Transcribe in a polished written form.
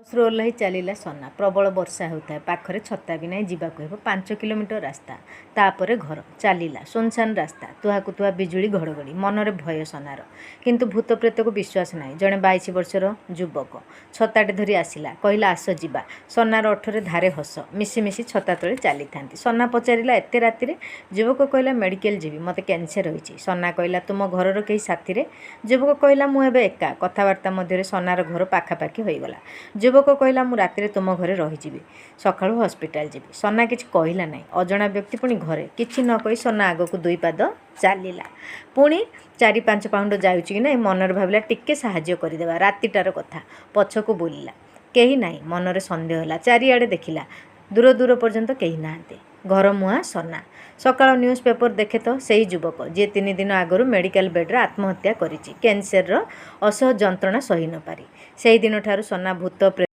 ବସ୍ରୁ ଓହ୍ଲାଇ ଚାଲିଲା ସନା। ପ୍ରବଳ ବର୍ଷା ହେଉଥାଏ। ପାଖରେ ଛତା ବି ନାହିଁ। ଯିବାକୁ ହେବ 5 କିଲୋମିଟର ରାସ୍ତା। ତା'ପରେ ଘର। ଚାଲିଲା। ଶୂନଶାନ୍ ରାସ୍ତା। ତୁହାକୁ ତୁହା ବିଜୁଳି ଘଡ଼ଘଡ଼ି। ମନରେ ଭୟ ସନାର। କିନ୍ତୁ ଭୂତ ପ୍ରେତକୁ ବିଶ୍ୱାସ ନାହିଁ। ଜଣେ 22 ବର୍ଷର ଯୁବକ ଛତାଟେ ଧରି ଆସିଲା। କହିଲା, "ଆସ ଯିବା।" ସନାର ଓଠରେ ଧାରେ ହସ। ମିଶି ମିଶି ଛତା ତଳେ ଚାଲିଥାନ୍ତି। ସନା ପଚାରିଲା, "ଏତେ ରାତିରେ?" ଯୁବକ କହିଲା, "ମେଡ଼ିକାଲ ଯିବି। ମୋତେ କ୍ୟାନ୍ସର ହୋଇଛି।" ସନା କହିଲା, "ତୁମ ଘରର କେହି ସାଥିରେ?" ଯୁବକ କହିଲା, "ମୁଁ ଏବେ ଏକା।" କଥାବାର୍ତ୍ତା ମଧ୍ୟରେ ସନାର ଘର ପାଖାପାଖି ହୋଇଗଲା। ଯୁବକ କହିଲା, "ମୁଁ ରାତିରେ ତୁମ ଘରେ ରହିଯିବି। ସକାଳୁ ହସ୍ପିଟାଲ ଯିବି।" ସନା କିଛି କହିଲା ନାହିଁ। ଅଜଣା ବ୍ୟକ୍ତି, ପୁଣି ଘରେ। କିଛି ନ କହି ସନା ଆଗକୁ ଦୁଇ ପାଦ ଚାଲିଲା। ପୁଣି ଚାରି ପାଞ୍ଚ ପାହୁଣ୍ଡ ଯାଉଛି କି ନାହିଁ, ମନରେ ଭାବିଲା, ଟିକେ ସାହାଯ୍ୟ କରିଦେବା। ରାତିଟାର କଥା। ପଛକୁ ବୁଲିଲା। କେହି ନାହିଁ। ମନରେ ସନ୍ଦେହ ହେଲା। ଚାରିଆଡ଼େ ଦେଖିଲା। ଦୂର ଦୂର ପର୍ଯ୍ୟନ୍ତ କେହି ନାହାନ୍ତି। ଘର ମୁହାଁ ସନା। ସକାଳ ନ୍ୟୁଜ୍ ପେପର ଦେଖେ ତ ସେଇ ଯୁବକ, ଯିଏ 3 ଦିନ ଆଗରୁ ମେଡ଼ିକାଲ ବେଡ଼୍ରେ ଆତ୍ମହତ୍ୟା କରିଛି କ୍ୟାନ୍ସରର ଅସହ୍ୟ ଯନ୍ତ୍ରଣା ସହି ନପାରି। ସେହିଦିନଠାରୁ ସନା ଭୂତ